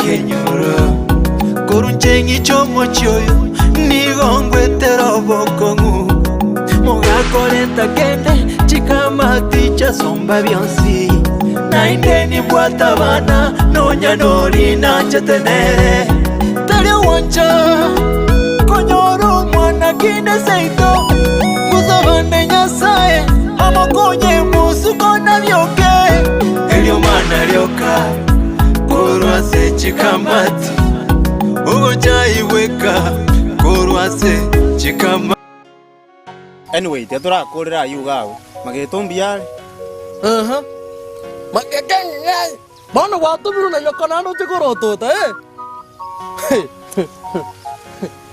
ekenyoro. Korwa inche ng'iche omochie oyo, nigo ngwetera obokong'u. Mogakoreta kende, chikamati chiasomba bionsi. Naende nimbwate abana, nonya nori nanchete nere. Tari ogwancha konyora omwana kinde seito, ngosabane Nyasae amokonye mosuko nabioke. Erio mana rioka korwa ase chikamati, ogochaigweka korwa ase chikamati. Anyway, tiga torakorere ayio iga agwo. Mageto mbuya are. Ehe. Mageke ng'ai. Bono gwatomirwe na nyoko naende oche korotota, eh?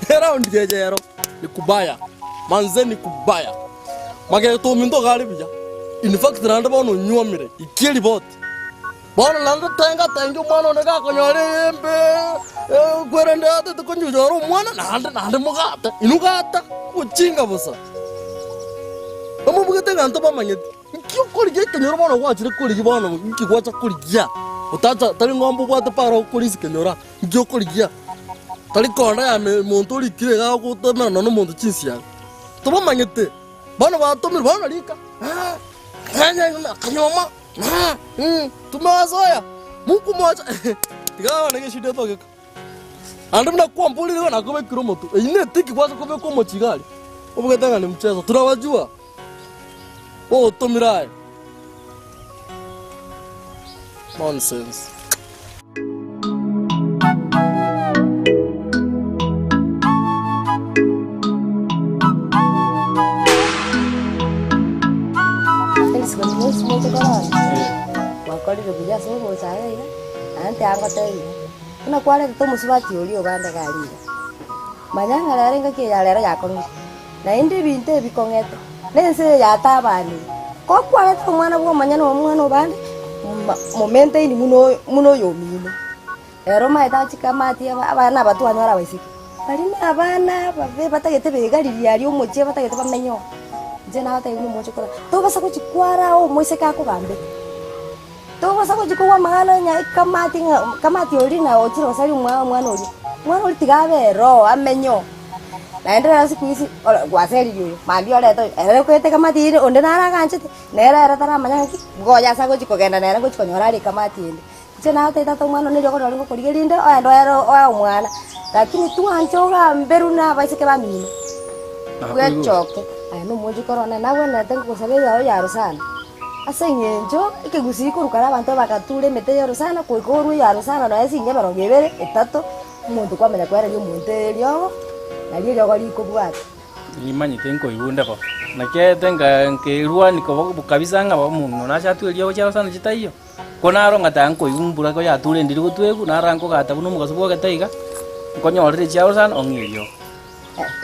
Eraundi eye ero ni kubaya, manze ni kubaya. Mageto ominto iga are buya. In fact naende bono onyuomire, ikia eriboti. Bono naende tenga tengia omwana onde gakonyora eyembe kwerende atete konyunyora omwana naende naende mogate, inwe gata gochinga bosa. Bamobugete ng'a ntobamanyeti, nki okorigia ekenyoro bono gwachire korigia bono nki gwacha korigia? Otacha tari ng'ombe obwate para okorisia ekenyoro aa, nki okorigia? Tari konda ya me monto orikire iga agotomera nonya omonto chinsiaga. Tobamanyete, bono batomirwe bono rika akanyoma. Tumewazoea mokomocha tiga abana geshida etogeka naende buna kwamborire igo nakobekire omotwe eyio netiki gwacha kobeka omochie iga aria obegete ng'a ni mchezo tunawajua ogotomire aye nonsense. Erisiko rionsi moche korora, gwakorire buya ase ogocha iga iga, naende tiga ngotebie iga, buna kwarentete omosubati oria obande iga aria iga, manya ng'a rero engaki eye ya rero yakong'ire, naende ebinto ebi bikong'ete, na ense eye yatabanire, ko kwarentire omwana bwa omonyene omwana obande, mo- momenteini buna oyo buna oyomino. Ere omanyete achike amati aba abana aba twanyora abaiseke, baria na abana ababe batagete begaririe aria omochie batagete bamenye oo. Inche nabatebia buna omoche kora, tobasa gochia kwara oo omoiseke akogambete, tobasa gochia kogwa amang'ana onye ekamati ng'a kamati oria ng'a ochire gosaria omwa omwana oria, omwana oria tiga abe ere oo amenye oo. Naende rero siku hizi ore gwaseririe oyo, mambia orete oyo, ere okoete ekamati ere onde naro aganchete, nere ere taramanya ng'aki, ngocha ase agochi kogenda nere ngochi konyora are ekamati ende. Inche nagotebi tata omwana one eriogo riaye ngokorigia rinde ogende oere oe omwana, lakini twancha ogamberwe na abaiseke bamino, bwechoke. Aye nomochie one nagwenerete nkogosaba eyao ya rosana, ase eng'encho ekegusii korwa kare abanto bagatura emete ya orosana goika orwe eya rosana nonya ase emerongo ebere, etato, omonto kwamanya koereria omonto eriogo, nario eriogo rikobwata. Nimanyete nkoigwa onde bo. Naki aete nka nkerwania koba kabisa ng'a omonto nache atwe eriogo chia rosana chitaiyo. Ko naro ng'a taya nkoigwa mbura ko yature ndiri gotwegwa, naro nkogata buna omogaso bwogete iga, nkonyorera echiaro sana ong'e eriogo.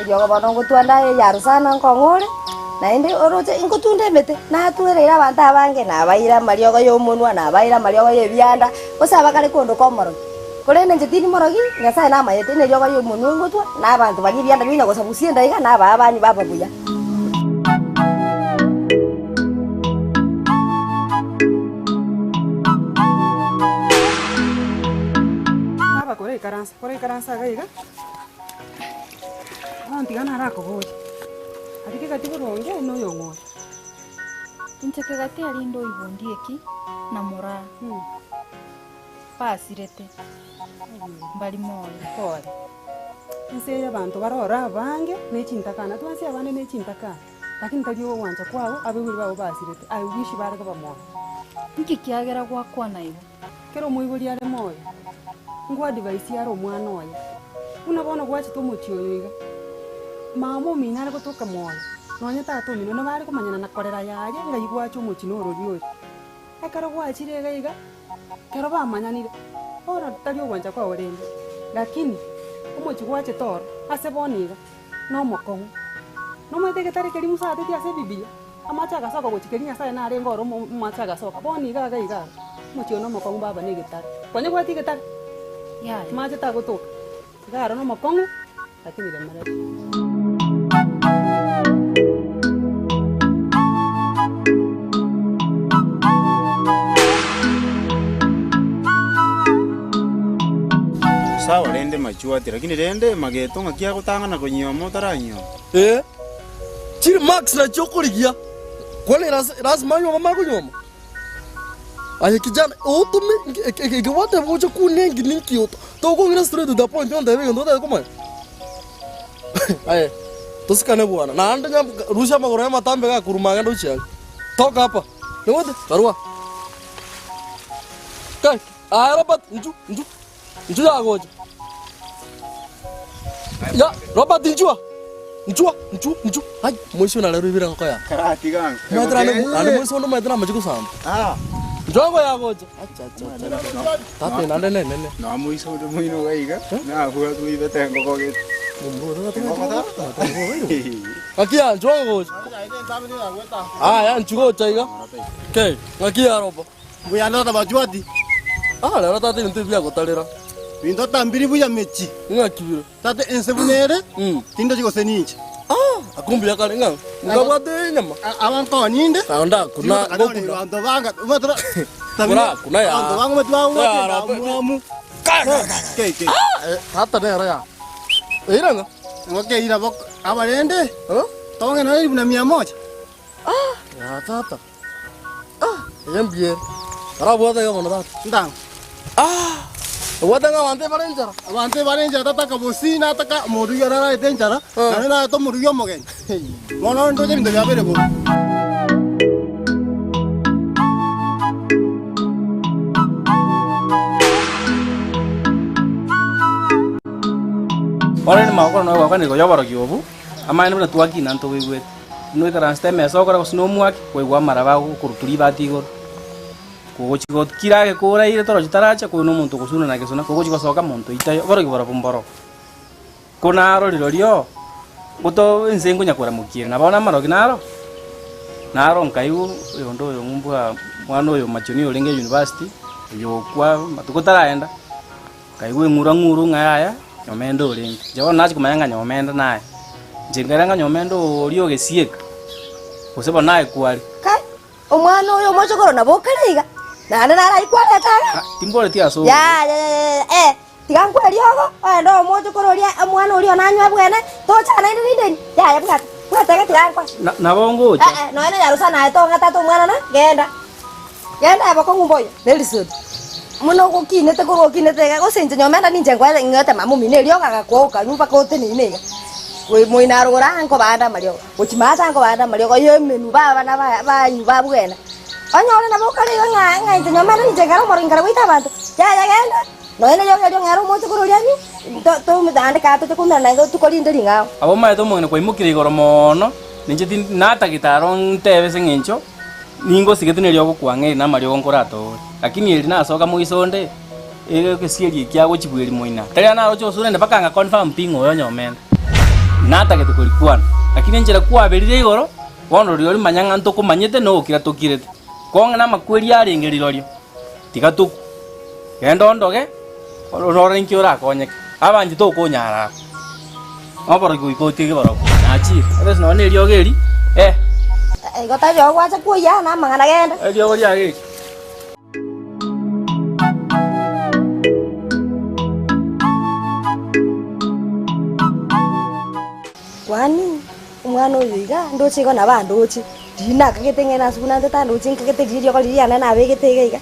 Eriogo bono ngotwanda aye eyaro sana nkong'ore, naende oroche ngotunda emete, natwereire abanto abange, nabaire amariogo ya omonwa, nabaire amariogo ya ebianda, gose abakare kondoka omorogi. Korende inche tindi morogi, Nyasae namayete, na eriogo ria omonwa ngotwa, na abanto baria ebianda bionya gosabusia enda iga, nabaa abanywe baba buya. Baba kore ikaransa, kore ikaransa iga iga, bono tiga narakoborie, aria kegati boronge na oyong'o oyo. Inche kegati arinde oibundie eki na moraa. Basirete, mbari moyo. Pole. Ense eye abanto barore abange ne chintakana, twensi abande ne chintakana, lakini tari ogwancha kwabo abaibori babo basirete, I wish bare koba moyo. Nki kiagera gwakwana igo? Kera omoibori are moyo, nkoadvise are omwana oye, buna bono gwachete omochie oyo iga, mama omino are gotoka moyo, nonye tata omino nabo are komanyana na korera yaye ng'ai gwacha omochie na orori oyo. Ekero gwachire iga iga, ekero bamanyanire, bono tari ogwancha kwao rende, lakini omochie gwachete oro ase bono iga, nomokong'u. Nomanyete egetare keria Musa atetie ase Ebibilia, amache agasoka gochia keria Nyasaye narenge oro omo amache agasoka, bono iga iga iga, omochie oyo nomokong'u baba na egetare. Kwanyebwati egetare? Yaya. Amache tagotoka. Iga aro nomokong'u, lakini remereria. machuati lakini rende mageto ng'aki agotang'ana konyioma otaranyioma. Ee, chiri marks nachio okorigia, kwani lazima anyuome amanye konyuoma? Aye kijana, otome eke gwateba gocha kunia enki ninki oto tokong'ira straight to the point ontebe egento otagete komanya? Aye, tosikane bwana, naende nyamboka rusia amagoro aye amatambe gakoruma agende gochia aria. Toka hapa, nigwete? Barua. Kai, aye Robert, inchu, inchu, inchu yagocha. Ya, Robert inchua, inchua, inchu, inchu. Ai, moisio narero ibere engoko yane. Karatiga ango. Omanyete naende naende moisio onde omanyete namache gosamba. Ah. Inchuo engo yagocha. Acha, acha, acha, acha. Tata naende nenene. No moiso onde moino iga iga, nabwate oibete engoko gete. Ng'aki ya inchuo ngocha. Aya inchuo gocha iga. Kei, ng'aki ya Robo. Mbuya tata bachwati. Ah, rero tata ebinto ebi biagotarera. Binto tambiri buya mechi. Ng'aki bire. Tata ense buna ere, Mm. tindochi gose ninche. Ah, akumbuya kare ng'a nkabwate enyama. Aba nkoninde. Nao ndakuna ngokuna. Abanto banga batura. Bora, kuna ya. Abanto banga batwa Ya, Robo. mwamu. Ke ke. Ah, tata nero ya. Eira ng'a. Ngoke ira bok abarende. Eh? Tonge na elfu na mia moja. Ah, ya tata. Ah, eye mbuya ere. Arabwate iga bono tata. Ndang'o. Ah, obwate ng'a abanto ebare enchara. Abanto ebare enchara tataka bosi nataka omorugi ore araete enchara, naende narete omorugi omogeni. Bono ndoche ebinto biabeire bobe. Bono rende magokoro noyo gwakwanire igoro y'oborogi obo, amaene buna twakina ntoboigwete. Buna oikaransete emesa okore gose na omwaki, kwaigwa amaraba agokorutua ribati igoro. Kogochia gokira ake koraire torochi taracha, koyo na omonto ogosuna na gesona, kogochia gosoka monto oitayo, oborogi borobwo mboro. Ko naro rirorio, goto ense nkonya koramokia ere, na bono amarogi naro, naro nkaigwa oyonde oyo ng'umbwa mwana oyo machoni orenge university, oyokwa matuko taraenda. Nkaigwa eng'ura ng'uru ng'a yaya, nyomenda orenge. Inche bono nachia komanya ng'a nyomenda naye. Inche nkaira ng'a nyomenda oria ogesieka, gose bono naye kware. Kai, omwana oyo omochokoro nabo okare iga, naende naro ayio kwareta iga? Ah, timboreti ase obobe. Yaya yaya eh, tiga nkwe eriogo, ogende omochokoro oria omwana oria onanywe abwene, tochana naende rinde eri, yaya bwata, bwata iga tiga nkwe. Na- nabo ngocha. Eh eh, nonya na nyarosa naye tong'a tata omwana na, genda. Genda aye bokong'u mboyo, Nelson. Buna ogokinete korwa okinete iga, gose inche nyomenda ninche nkoe ng'ete mama omino eriogo agakwa okanywa mpaka oteneine iga. Goi moino arogoro aa nkobanda amariogo, gochia maate aa nkobanda amariogo ya emenwa ba abana ba banywa babwena. Onyore nabo okare iga ng'a ng'a inche nyomenda ninche nkare omorogi nkare goita abanto, yaya genda, nonya na eriogo erio ng'ere omoche korwa oria anywe, to to naende kaa toche koumerana naende rituko rinde ring'ao. Abwo omanyete omong'ina kwaimokire igoro moono, ninche tindi natagete aro ntebe ase eng'encho. Ningosigete neriogo kwang'a eri namariogo nkoratoore, lakini eri nasoka moiso onde, egesieri eki agochibwa eri moina. Tari naroche osure inde mpaka nga confirm pi ng'a oyo onyomende. Natagete korikwana, lakini enchera kwaberire igoro, bono rirorio manya ng'a ntokomanyete na ogokira tokirete. Kong'e namakweri arenge rirorio, tiga tokwe. Genda ondoge, orore inki orakonyeke. Abanche tokonyara abwo. Oborogi goika otige borobwo. Nachire. Ebe nonya na eriogo eri, eh. Igo tari ogwancha kwoyia na amang'ana genda. Eriogo riaye eri. Kwani omwana oyo iga ndoche igo nabo andoche, riria nakagete ng'ende ase buna ntete andoche nkagete riria eriogo riria riane nabegete iga iga.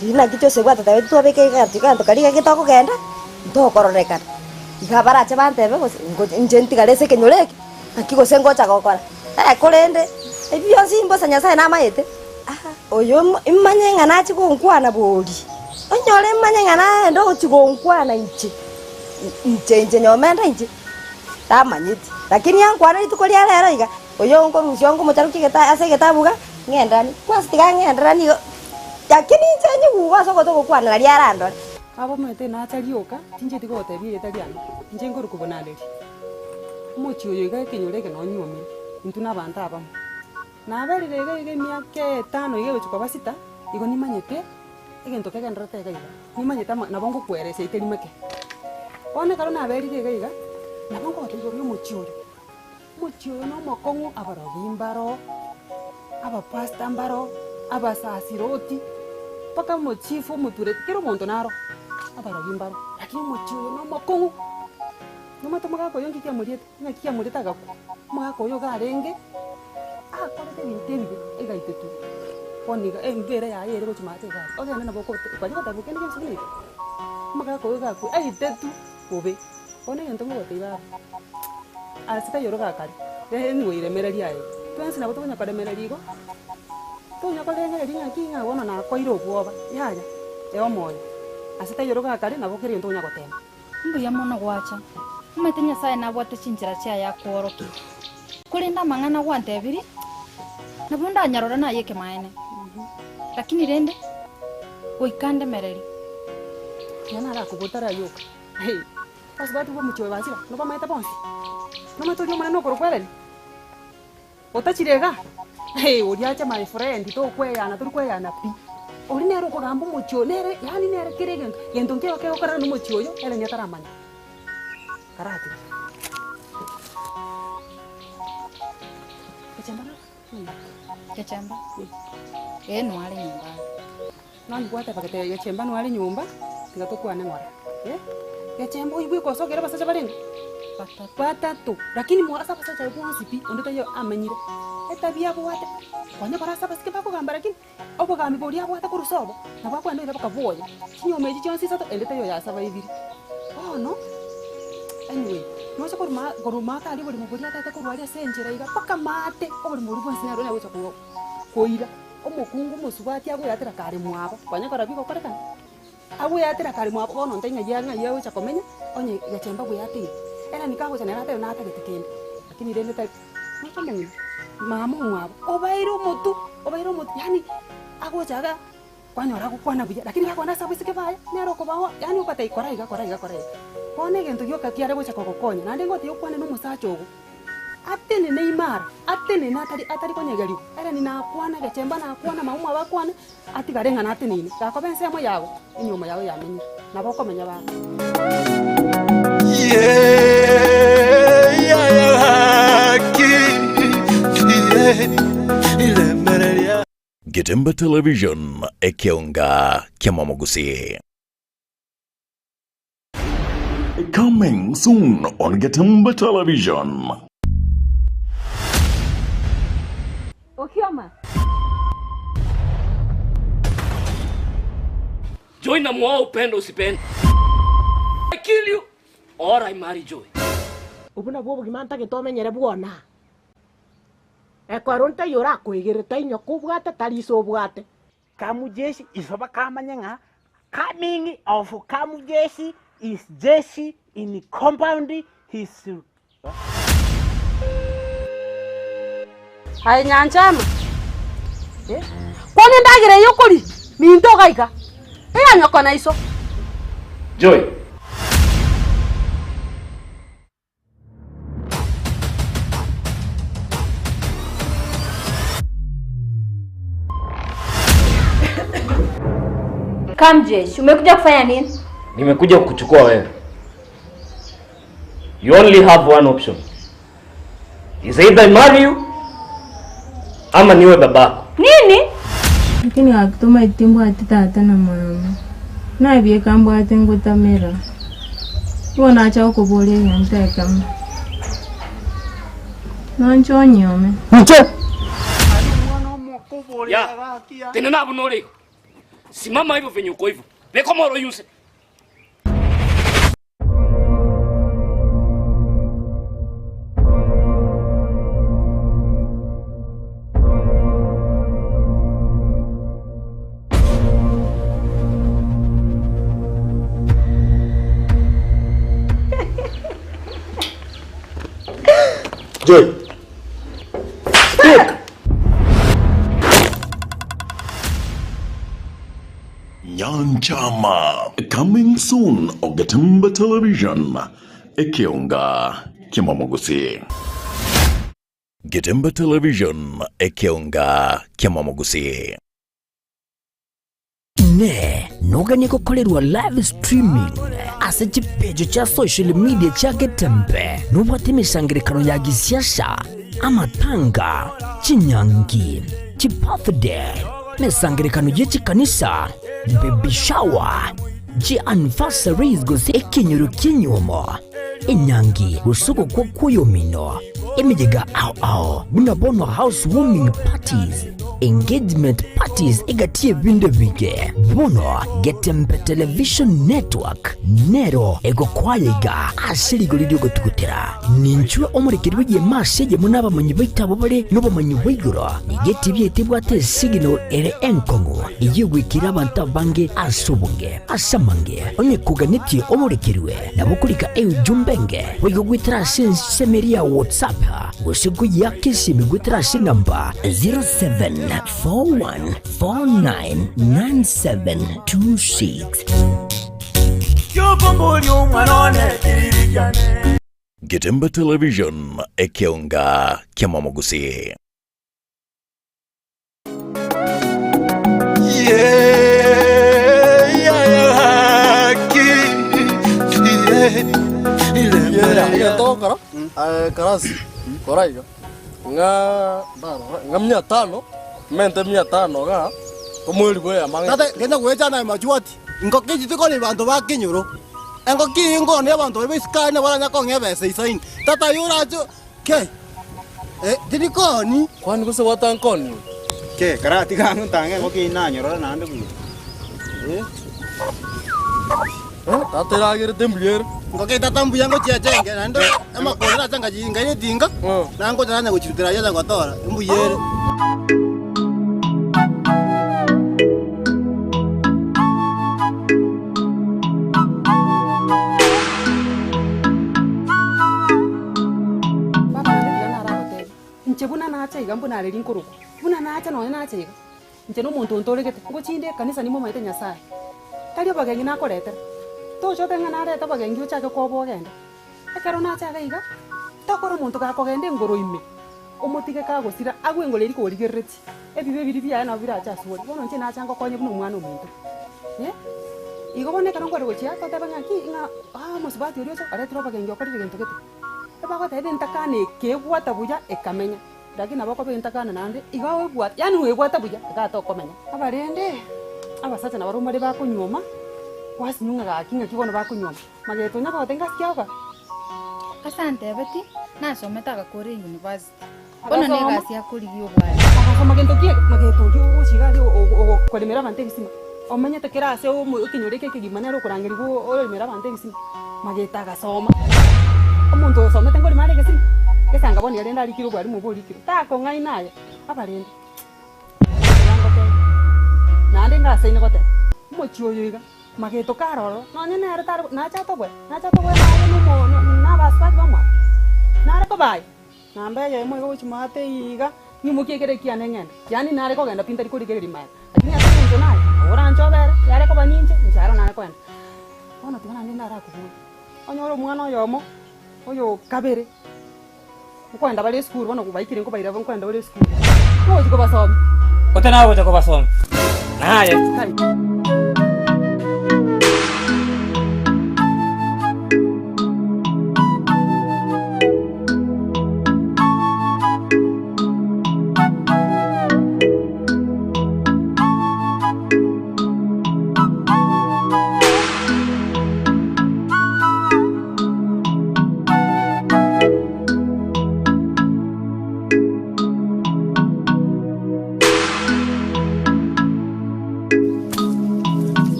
Riria naki Joseph atotebetie twabeke iga gati gento karia gake tokogenda, ntokororekana. Iga barache bantebe gose ngoche inche ntigare ase ekenyoro eke, naki gose ngocha gokora. Eh, korende ebi bionsi mbosa Nyasaye namaete, aa oyo imo imanye ng'a nachie gonkwana bori, onyore imanye ng'a naende ogochia gonkwana inche, inche inche nyomenda inche, tamanyeti. Lakini ankwane rituko ria rero iga, oyo nkorusia nkomocharokia egeta ase egetabu iga, ng'enderanie, kwanza tiga ng'enderanie igo. Lakini inche nyigure ase ogoto gokwana nario arandore. Abamanyete nacha rioka, tincheti kogotebia erieta riane, inche nkorokwa Bonareri. Omochie oyo iga ekenyoro eke nonyuomire, intwe na abanto abamo. Naberire iga iga emiaka etano iga egochia koba sita, igo nimanyete egento kegendererete iga iga, nimanyete ama nabo ngokweresa eteri meke. Bono ekero naberire iga iga, nabo nkogotebia igoro ya omochie oyo. Omochie oyo nomokong'u, abarogi mbaro, abapastor mbaro, abasasiroti, mpaka omochifu omotureti, kera omonto naro. Abarogi mbaro, lakini omochie oyo nomokong'u. Nomanyete omogaka oyo nki kiamoriete? Ng'aki kiamoriete agakwa? Omogaka oyo iga arenge, akorete ebinto ebibe, egaitetwe. Bono iga embera yaye ere gochia maate iga aria, ogende nabo okote kwanya goteba kende gionsi buna ekio. Omogaka oyo iga akwe, aitetwe bobe. Bono egento ngogotebia baba, ase taiyo oroga kare, anyway remereria aye. Twensi nabo tokonya koremereria igo, tonya korengereria ng'aki ng'a bono nakoeire obwoba, yaya, ee omoyo. Ase taiyo oroga kare, nabo kera egento okonya gotema. Mbuya mono gwacha. Omanyete Nyasae nabwate chinchera chiaye akworokie. Korende amang'ana gwantebirie, nabo ndanyarore naye ekemaene. Lakini rende, goika ndemererie. Nonya narakobua otarayoka. Hey, basubati b'omochie oyo bachire, nobamaete bonsi? Nomanyete oria omonene okorokwa Ellen? Otachire igaa? Hey, oria ache my friend, tokweyana, tori kweyana pi. Oria nere okogamba omochie oyo, nere yaani nere kera egento, gento nkeigo kegokorera na omochie oyo, Ellen ataramanya. Karatiga. Gechemba naro? Gechemba? Ee, noare nyomba are. Nonye gwateba gete gechemba noare nyomba, tiga tokwane ng'ora, eh. Gechemba oyio bweka osokere abasacha barenge? Batato. Batato, lakini mo ase abasacha abwo bonsi pi, onde taiyo amenyire. Etabia abwate, konya kore ase abasike bakogamba lakini, obogambi boria abwate korwa sobo, nabo akoenda oira baka bwoye. Chinyomba echi chionsi isato, ende taiyo oyasabaibiri. Bono, anyway, noche korwa ma korwa maate aria oborimo boria atagete korwa aria ase enchera iga mpaka maate, oborimo boria bwensi nere onye gocha ko koira. Omokungu omosubati agweatera kare mwabo, konya korora bigokorekana? Agweatera kare mwabo bono onte ng'ai ng'ai agocha komenya, onye gechemba gweateire. Ere nika agocha nere atebe natagete kende, lakini rende tari noche omong'ina, mama omwabo, obaeire omotwe, obaeire omotwe yaani agocha iga kwanyora agokwana buya, lakini gakogenda ase abaiseke baye, nere okobaoa yaani obatebia kora iga kora iga kora iga. Bono egento gioka kiare gocha kogokonya, naende ngotebi okwane na omosacha ogo. Atenene imara, atenene atari atari konyegerigwa, ere ninakwane gechemba nakwane amaumu abo akwane, atigare ng'a nateneine. Gakoba ensemo yago, enyiomo yago yamenyire, nabo okomenya baba. Getemba Television, ekeonga ki'amamogusii. Coming soon on Getemba Television. Okioma. Joy namuoa upende usipende. I kill you or I marry Joy. Obwo nabwo obogima ntagete omenyere bwona. Ekero ntaiyo orakoegerere tari nyoko obwate tari iso obwate. Kamujeshi iso bakamanya ng'a coming of Kamujeshi is jeshi in compound his Aye Nyanchama, eh, kwana endagera eye okoria, minto iga iga, eya nyoko na iso. Joy. Kamjesh, umekuja kufanya nini? Nimekuja kukuchukua wewe. You only have one option. Is either I marry you ama niwe babako. Nini? Lakini gaki tomaeti mbwate tata na mama, nabieka mbwate ngotamera, igo nacha gokoboria egento ekemo, nonche onyiome. Inche! Ya, tenena abwo nore igo. Simama hivyo venye uko hivyo. Beka omoro oyuse. Joy. Speak. Nyanchama coming soon Ogetemba Television ekeonga kiamamogusii. Getemba Television ekeonga kiamamogusii. Inee! Noganie gokorerwa live streaming ase chipeji chia social media chia Getembe? Nobwate emesangerekano ya gisiasa, amatanga, chinyangi, chibirthday, emesangerekano ye chikanisa, baby shower? Chi anniversaries gose ekenyoro ki'enyuomo, enyangi gose ogokwa kw'oyomino, emeyega ao ao buna bono house warming parties, engagement parties egati y'ebinto ebinge. Bono Getembe Television Network nero egokoaya iga ase rigori ri'ogotugutera. Ninchwe omorekeri bw'egeema ase eyemo nabamanyi baito abwo bare nobomanyi bwa igoro. Nigo etibi yaito ebwate esignal ere enkong'u eyio egwekire abanto abange ase obonge. Ase amange, onye koganetie oborekerwe, nabo okorika eujumbe enge boigo goetera ase ensemo eria ya WhatsApp gose koyiaka esimi goetera ase enamba 0741499726. Getembe Television, ekeonga ki'amamogusii. Egento karasi kora iga ng'a ndarora ng'a mia tano mente mia tano igaa tomoeriwe eyemo Tata, genda goechana aye machwati. Engoko echi tikori banto ba kenyoro. Engoko eye nkone abanto baria ba isiko nabo baranya kong'ea ebesa isaine. Tata aye orache Ke, eh, tindi kooni. Kwani gose gwatankoni oyo? Ke, karatiga ang'e ntange engoko eyio nanyorora naende buya. Eh. Eh, tata eragerete mbuya ere. Engoko eye tata mbuya ngochia chenge naende amakori nache ngachi nkaira etinga, nangocha nanya gochirutera ayio acha gotora, mbuya ere. Baba naende tiga naragotebie, inche buna nacha iga mbuna are rinkorokwa, buna nacha nonya nacha iga, inche na omonto ontoregete, ngochinde ekanisa nimomanyete Nyasaye, tari obogengi nakoretera, tocha otebe ng'a narete obogengi ochake koba ogende. Ekero nacha iga iga, tokora omonto gakogenda engoro ime, omotige kagosira, agwe engoro eria korigereretie, ebibe biria biaye nabo birache asore. Bono inche nacha ngokonye buna omwana ominto, eh. Igo bono ekero nkware gochia, totebe ng'aki, ng'a ah omosubati oria ocha oretire obogengi okorire gento gete. Ebagoteba entakana ekebwata buya ekamenya, lakini nabo okoba entakana naende iga oebwate yaani oebwate buya iga tokomenya. Abarende, abasacha nabarobwo mbare bakonyuoma, gwasinywa ng'a gaki ng'aki bono bakonyuoma, magega tonya goteba ngasi ki agoka. Ase antebetie, nasomete agakora eyunivasiti, bono na egasi akorigia obware. Agasoma gento ki eke? Magega oria ogochia iga aria okoremera abanto ebisima, omenyete kera ase omo ekenyoro eke ekegima nere okorangerigwa oremere abanto ebisima. Mageta agasoma, omonto osomete nkorema are egesima? Gesanga bono iga rende arikire obwarimu obo orikire, takong'aina aye, abarende tiga ngotebie, naende ngasaine goteba, omochie oyo iga, mageto kare ororo, nonye nere tare nache atoboe, nache atoboe naye na omo na abasubati bamwabo, nare koba aye, namba eyemo iga gochia maate iga, nyimokie ekere ekiane ng'ende, yaani nare kogenda pi ntari korigereria maega, lakini ase eng'encho naye, oranche obere, yare koba ninche, inche aro nare kogenda. Bono tiga naende ndarakobue, onyore omwana oyomo, oyo kabere, nkoenda bare esukuru bono baikire nkobaira nkoenda bare esukuru, ngochi kobasomia. Otari gocha kobasomia, naye.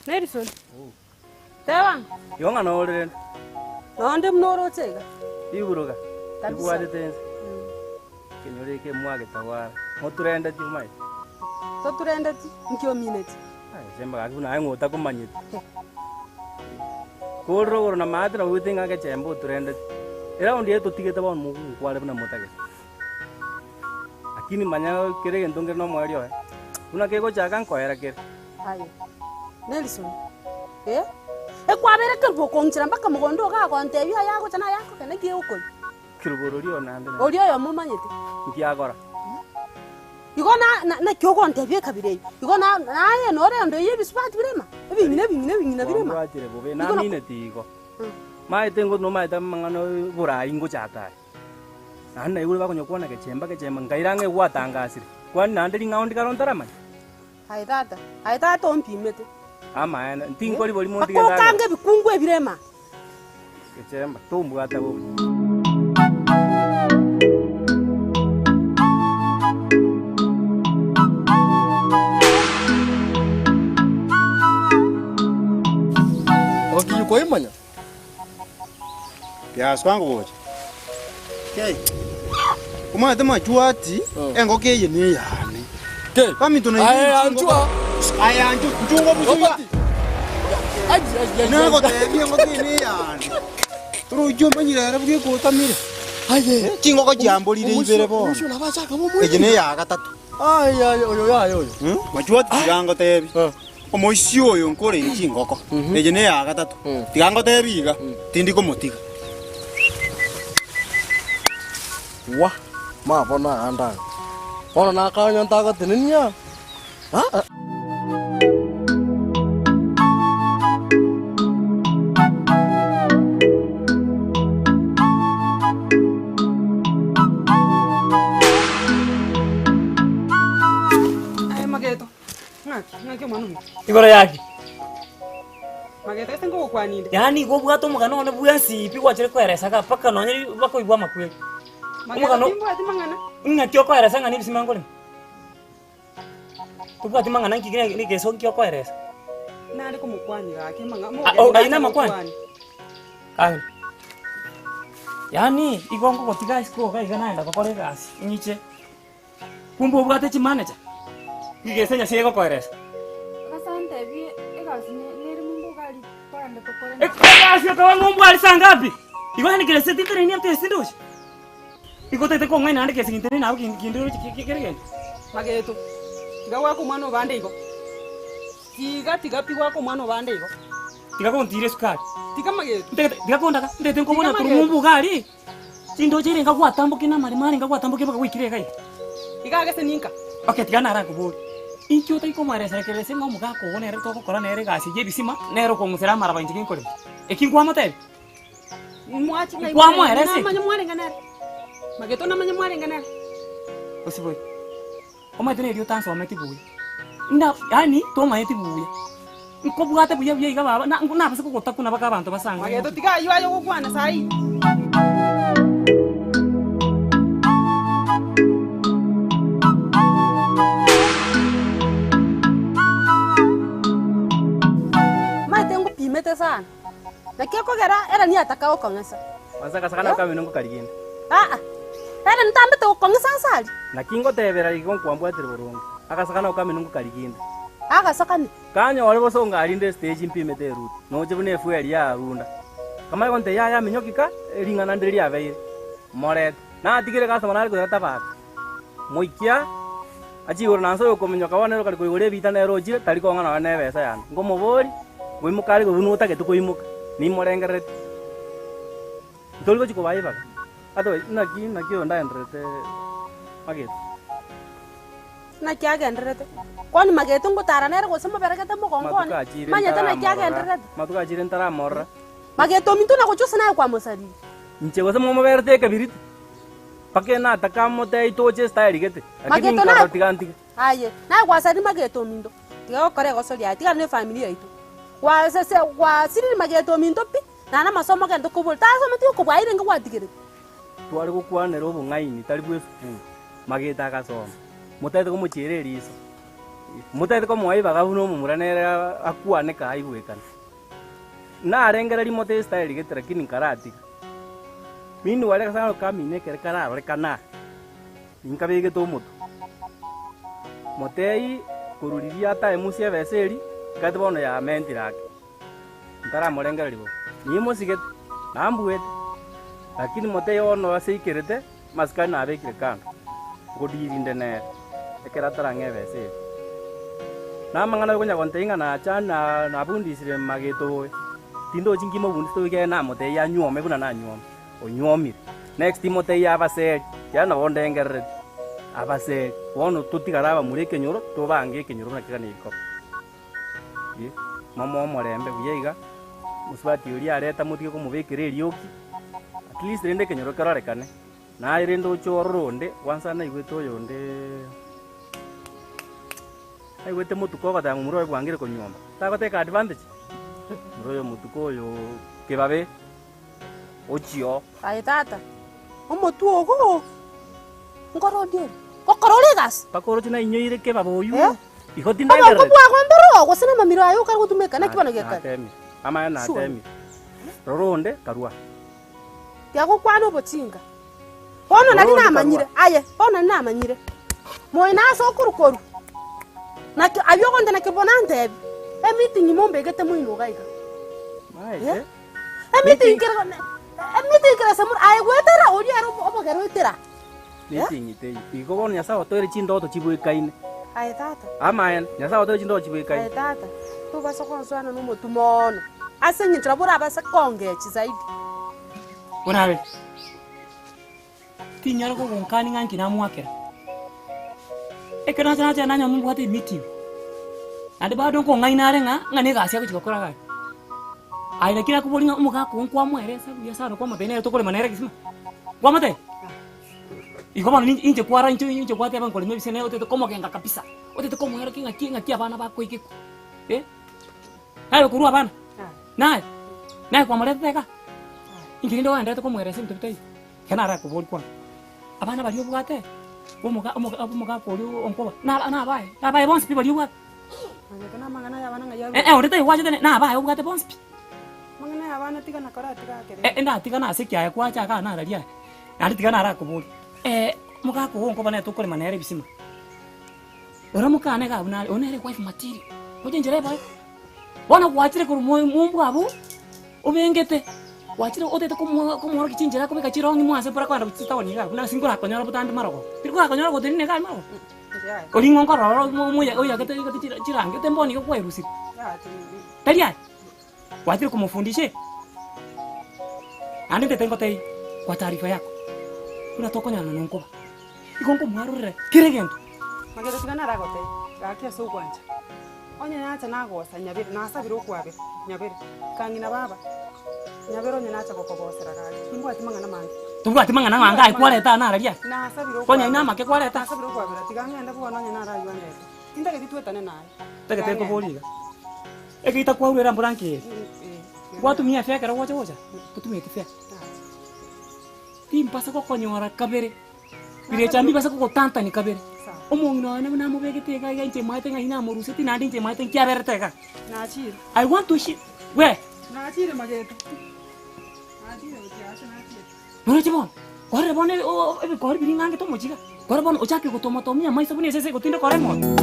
Nelson, teba. Igo ng'a nore rende. Nonde buna oroche iga. Riburuga. Kabisa. Ribwatete ense. Ekenyoro eke mwagetawara. Moturendeti omanyete. Toturendeti, nki omineti? Gechemba gaki buna aye ng'o otakomanyeti. Korire ogoro na maate nabo oete ng'a gechemba oturendeti. Eraundi eye totigete bono mogunkware buna motagete. Lakini manya kera egento nkere nomoerio oye. Buna kegochaka nkoera kere. Aye Nelson, eh, ekwabere kerubo okong'chera mpaka mogondo iga agontebia aye agocha naye akogenda nki egokori? Kerubo oria oyo naende nere. Oria oyomo omanyete. Nki akora? Igo na- na- naki ogontebia ekabira eyio, igo na- naye norende oyio ebisubati birema, ebing'ina ebing'ina ebing'ina birema. Kwambwatire bobe, Igo nako- namineti igo. Maete ngo nomaete amang'ana oborai ngochaka aye. Naende naigure bakonyokwana gechemba gechemba, nkaira ang'e gwatangasire. Kwani naende ring'ao ndigaro ntaramanya? Aye tata, aye tata ompimete. Amaene, ntinkori borimo ntige Mpaka ndagera. okange ebikungu ebirema. Gechemba, tombwata bobe. Okiyi kwaimanya? Yaswa ngogocha. Kei. Omanyete machwati engoko eye neyane. Baminto na Aye, anchwa. Aye anchwa. Nchungo busuya. Nagotebia engoko eye neyane. Torochi omanyire ere buya ekotamire. Aye. Chingoko chiamborire ibere bono. Eye neya gatato. Aye aye oyo yaye oyo. Machwati tiga ngotebi. Omoisia oyo nkoreire chingoko, eye neya gatato. Tiga ngotebi iga, tindi komotiga. Wa, ma bono aande aya. Bono nakanya ntagotenenia. Aa. Aye mageto. Ng'aki, ng'aki omwana ominto? Igoro yaki? Magete ase nkogokwaninde. Yaani igo obwate omogano one bwensi pi gwachire koeresa iga mpaka nonye bakoigwa amakweri. Magete Omogano timbwati mang'ana. ng'aki okoeresa ng'a nebisima nkorema? Tobwati mang'ana nki kere negeso nki okoeresa? Nare komokwania gaki amang'a Ah, oh, ayio namakwani? Kare. Yaani igo nkogotiga isiko iga iga naenda gokora egasi ng'iche. Kumbe obwate chimanager, rigesa Nyasae egokoeresa. Ase antebie egasi nere mumboga aria togende tokore. Egasi ekaba ng'umbu aria saa ngapi? Igo yaani kerese tinteneni ante ase ndoche. Igo otagete kong'aina naende kerese ginteneni nabo kinde roche kere gento. Mageto, tiga goaka omwana obande igo. Tiga tiga pi goaka omwana obande igo. Tiga gontira esukari. Tiga mageto. Ntagete tiga kondaga, ntagete nkobona Tiga korwa mageto. ng'umbu iga aria. Chindoche ere nkagwatambokia namaremo are nkagwatambokia mpaka gwaikire iga iga. Iga agese ninka. Okay, tiga narakoborie. Inki otari komoeresera kerese ng'a omogaka ogo nere togokora nere egasi eye y'ebisima, nere okong'usera amaraba inche ginkorema? Eki nkwamotebia? Mwachi ng'ai Nkwamoerese? Namanye mwarenge nere. Mageto namanye mwarenge nere. Osibore. Omanyete nerio otansometi buya. Nda yaani tomanyeti buya. Nkobwate buya buya iga baba, na nabase kogotakuna baka abanto basange. Mageto tiga ayio aye ogokwana saii. Maete ngopimete sana. Naki ekogera ere niataka gokong'esa. Kwanza agasakana kamino ngokarigende. Aa, ere ntambete gokong'esa nse aria. Naki ngotebera igo nkwambwatire boronge. Agasakana kamino ngokarigende. Agasakane. Kanyore bosongo arinde estage mpimete eruti. Noche buna efuel yarunda. Kamanye gontebia yaya minyoki ka, ring'ana ndire riabeire. Morete. Natigire customer nare koira tabaka. Moikia, achie igoro na nse oyokominyoka bono ere okare koigora ebiita nere ochire, tari kong'a nonya na ebesa yane. Nkomoboria, ngoimoka are buna otagete koimoka, nimorengerereti. Ntori gochia kobaa ribaga. Otherwise, naki naki oyo ndaendererete mageto. Naki agendererete? Kwani mageto ngotara nere gose moberegete mogongo Matuko one? achire Manyete naki ntaramorora, agendererete? matuko achire ntaramorora. Mageto ominto nagochia ase naye kwamosariri. Inche gose momoberete ekebiriti. Mpaka enataka motebie toche estyle gete, lakini Mageto nkarora na tiga ntige. Aye, naye gwasariri mageto ominto, tiga gokora egoso riaye, tigana na efamiri yaito. Gwasese gwasiriri mageto ominto pi, naende amasomo gento kobori, tasometi okobwaire inga gwatigerete. Tware gokwanera obong'aini tari bw'esukuru, mageto agasoma. Motagete komochiera eriso, motagete komoa ribaga buna omomura nere akwane kaa aigwekane. Narengereria mote estyle gete lakini nkaratiga. Meanwhile ekero kamina ekere kararorekana ninkabegete omotwe. Motei korwa riria ataemusie ebesa eria, nkaete bono yamentire ake. Ntaramorengereria bobe. Nimosigete, nambuete, lakini motei bono ase aikerete, amasikani nabekire kando, nkodirinde nere, ekero atarang'e ebesa eria. Na amang'ana okonya gontebia ng'a nacha na nabundisire mageto oyo. Tindochi nki mobundisete oyo ekiagera namotebia anyuome buna nanyuome, onyuomire. Next motebie abaseri, ekiagera nabo ndengerereti, abaseri. Bono totigare abamura ekenyoro, tobange ekenyoro buna kegani gikoba. Ee, momoe omorembe buya iga, mosubati oria areta motige komobekera erioki, at least rende ekenyoro kerorekane. Naye rende oche orore onde, kwansa naigwete oyonde. Naigwete motuko ogoteba momura oye bwangire konyuoma. Tagotake advantage. Momura oyo motuko oyo kebabe ochio. Aye tata, omotwe ogo nkorodi ore, gokora ore egasi. Mpaka oroche nainyoire kebabe oywo. Eh? Igo tindagerereti. Obongo bwago mboro gose namamiro aye okare gotumeka, naki bono gekare? Natemire. Amaene natemire. Rora onde karua. Tiagokwana obochinga. Bono nari namanyire, aye, bono nari namanyire, moino ase okorukorwa, naki ayio ogoncha naki bono antebi, emeeting mombegete moino iga iga. Eh? Emeeting kere emeeting kere ase more, aye gwetera oria ere obogere oetera. Meeting teiyo. Igo bono Nyasae otoire chindoto chibwekaine. Aye tata. Amaene, Nyasae otoire chindoto chibwekaine. Aye tata, tobasa gonsoana nomotwe mono, ase eng'encho nabo orabase kongechi zaidi. Orabe, tinyara kogonkani ng'a nki namoakera. Ekero nacha nacha nanyora mobwate emeeting, naende bado nkong'aina are ng'a ng'a na egasi agochi gokora iga. Aye naki nakoboria ng'a omogaka oo nkwamoeresa buya sana kwamotebia nere tokorema nere egesima? Kwamotebia? Igo bono ninche inche kwara inche inche gwateba nkorema ebise nere otagete komogenga kabisa, otagete komoerokia ng'aki ng'aki abana bakoigekwa eh. Naye okorua abana? Naye? Naye kwamoretete iga? Inki rende oenderete komoeresa ebinto bitaiyo? Ekero narakoborie kwanza, abana baria obwate, omoga omoga omogaka oria onkoba, naba nabaye, nabaye bonsi pi baria obwate? Eh eh onde taiyo gwachete ne nabaye obwate bonsi pi. Eh ndatiga nase ekiaye kwacha igaa nararia aya, naende tiga narakoborie, omogaka ogo onkoba nere tokorema nere ebisima. Ora mokane iga abwo nare, oyo nere wife material, oche enchera ebae. Bono gwachire korwa moyo mombwa abwo, obengete, gwachire otagete komo komoorokia chinchera akobeka chirong'i mwase mpaka kogenda gochia chitaoni iga abwo, nase nkorakonyora botambe marogoba. Tiri korakonyora gotenena iga aria marogoba. Oria ng'o nkorora oro omo omoya oyagete oyagete chira chirangi ote mbono iga kwaerusire. Tari aye, gwachire komofundisha eh? Naende ntete ngotebie, kwa taarifa yako, buna tokonyorana nonkoba. Igo nkomwarorera kera egento. Magega tiga naragotebie, gaki ase ogwancha, onye nacha nagosa nyabere, nasabire okwabera, nyabere, kang'ina baba, nyabere onye nacha gokogosera gaki, timbwati mang'ana mange. Tobwati mang'ana mange aye kwareta aa nararia aya? Nasabire Konya okwabera, ina amake kwareta? nasabire okwabera, tiga ng'ende bono onye naraywo andete, tintageti twetane naye, Tagete tiga ng'ende. nkoborie iga, egeita kwarure era mbura nki ere? Gwatumia efare ekero gwacha gocha? Totumeti fare. Timbasa gokonyora kabere, birecha mbibase kogotantania kabere. Omong'ina oye nabo namobegete iga iga inche maete ng'ai namoruseti naende inche maete nki aberete iga. Nachire. I want to shi we. Nachire mageto. Nachire gochia ase nachire. Noroche bono, kwarire bono o- o- ebikori biria ng'angete omochie iga, kwarire bono ochake gotomatomia amaiso buna esese egotinde kore moyo.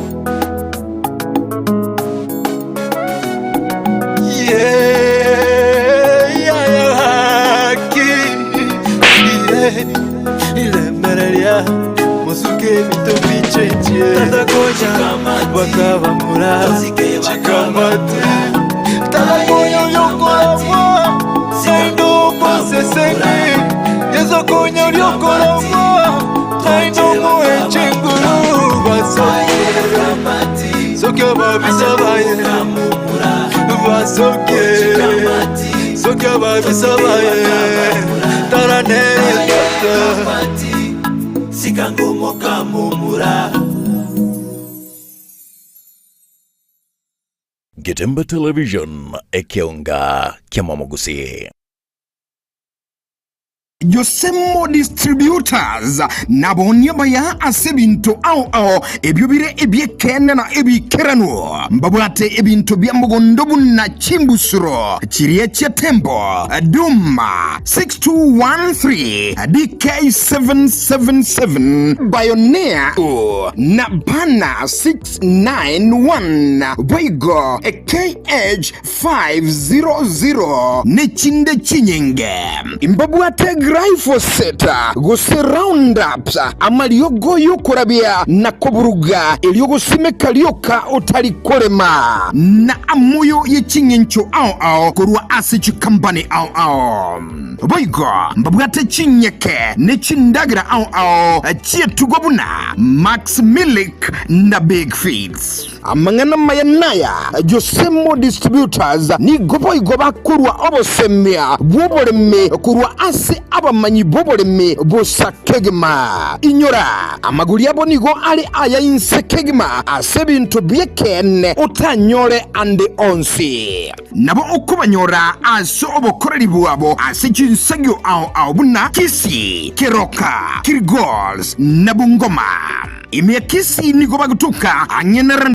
Soki ababisa baye basoke soki ababisa baye tala neyekata sikangomoka mumura Getembe Television, ekeonga kia Mwamogusi. Josemo Distributors nabonie baya ase ebinto ao ao ebio bire ebi'ekeene na ebiikeranu. Mbabwate ebinto bia mogondo buna chimbusuro chiria chia Tembo, Duma 6213, DK777, Bioneer na Bana 691, boigo KH 500 ne chinde chinyinge. Mbabwate glyphosate gose Roundup, amariogo y'okorabia na koburuga erio gosimeka rioka otari korema, na amoyo ye ching'encho ao ao korwa ase chikampani ao ao. Boigo mbabwate chinyeke ne chindagera ao ao chi'etugo buna Max Milk na Big Feeds. Amang'ana amaya naya, Josemo Distributors nigo boigo bakorua obosemia bw'oboremi korwa ase abamanyi b'oboremi bosa kegima. Inyora, amagori abo nigo are aya inse kegima ase ebinto bi'ekeene otanyore ande onsi. Nabo okobanyora ase obokoreri bwabo ase chinsagio ao ao buna Kisii, Keroka, Kilgoris, na Bungoma. Ime ya Kisii nigo bagotoka ang'e na.